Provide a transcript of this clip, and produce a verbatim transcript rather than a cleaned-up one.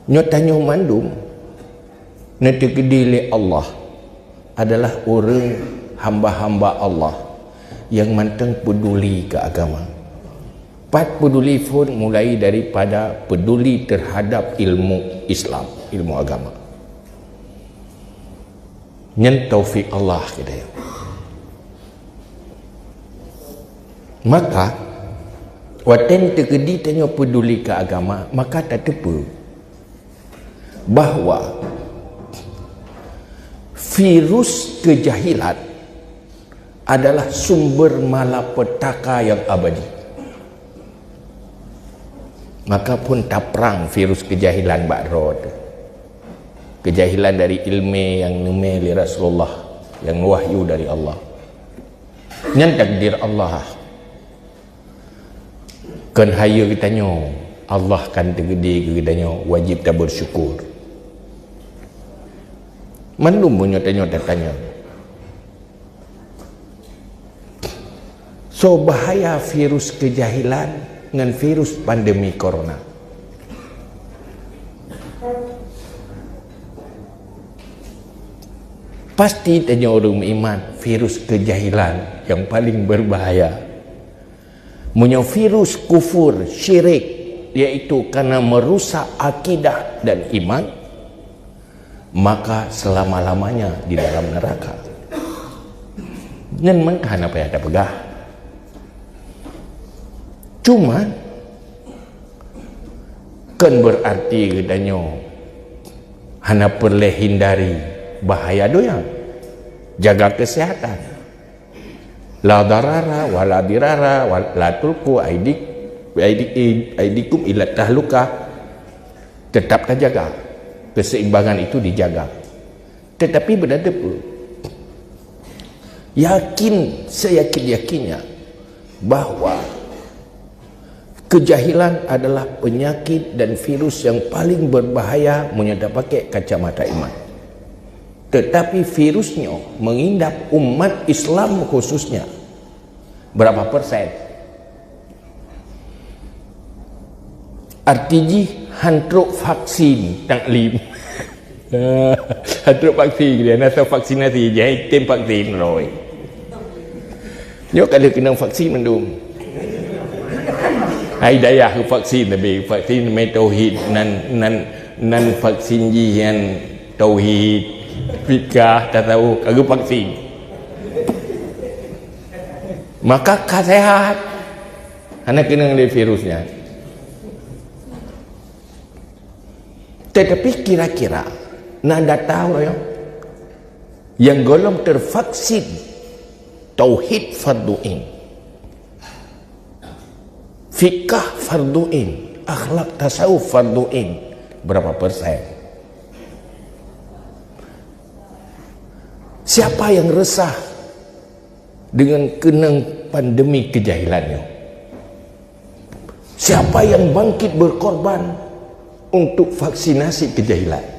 Nyoe tanyoe mandum neuteukeudi lé Allah adalah ureuëng hamba-hamba Allah nyang mantong peuduli keu agama. Pat peuduli phon mulai daripada peuduli terhadap ilmu Islam, ilmu agama. Nyan taufik Allah kita ya. Maka watée teukeudi tanyoe peuduli keu agama, maka tateupeue bahwa virus kejahilan adalah sumber malapetaka yang abadi. Maka phon taprang virus kejahilan bak droe teuh. Kejahilan dari ilmu nyang neumé lé Rasulullah, nyang wahyu dari Allah. Nyan takdir Allah. Kon hayeue geutanyoe, Allah kan teukeudi keu geutanyoe, wajib tabeusyukur. Mandum meunyoe tanyoe tatanyong, soe bahaya virus kejahilan ngon virus pandemi corona? Pasti tanyoe ureuëng meuiman, virus kejahilan nyang paleng berbahaya. Meunyoe virus kufur, syirik, yaitu karena merusak akidah dan iman, maka selama-lamanya di dalam neraka. Nyan meunan hana payah tapeugah. Cuma, kon beurati geutanyoe hana peureulée hindari bahaya donya. Jaga keuseuhatan. La darara wa la dirara wa la tulqu aidik-, aidik-, aidikum ila tahlukah. Tetap tajaga. Keseimbangan itu dijaga. Tetapi beuna teupeue, yakin, seyakin-yakinnya bahwa kejahilan adalah penyakit dan virus yang paling berbahaya meunyoe tapakai kacamata iman. Tetapi virus nyoe mengindap umat Islam khususnya. Berapa persen? Arti jih, han trok vaksin taklim. Han trok vaksin, dia na vaksinasi, jadi tem vaksin roi. Nyoe ka lheueh keunong vaksin mandum. Hai dayah keu vaksin, tapi vaksin mé tauhid nan, nan, nan vaksin jih nyan tauhid, fikah, tasawuf, ka geuvaksin. Maka ka sehat. Hana keunong lé virus nyan. Tetapi kira-kira na data uroe nyoe nyang gohlom teuvaksin tauhid fardu ain, fikah fardu ain, akhlak tasawuf fardu ain, berapa persen? Siapa yang resah dengan keunong pandemi kejahilan nyoe? Siapa yang bangkit berkorban untuk vaksinasi kejahilan?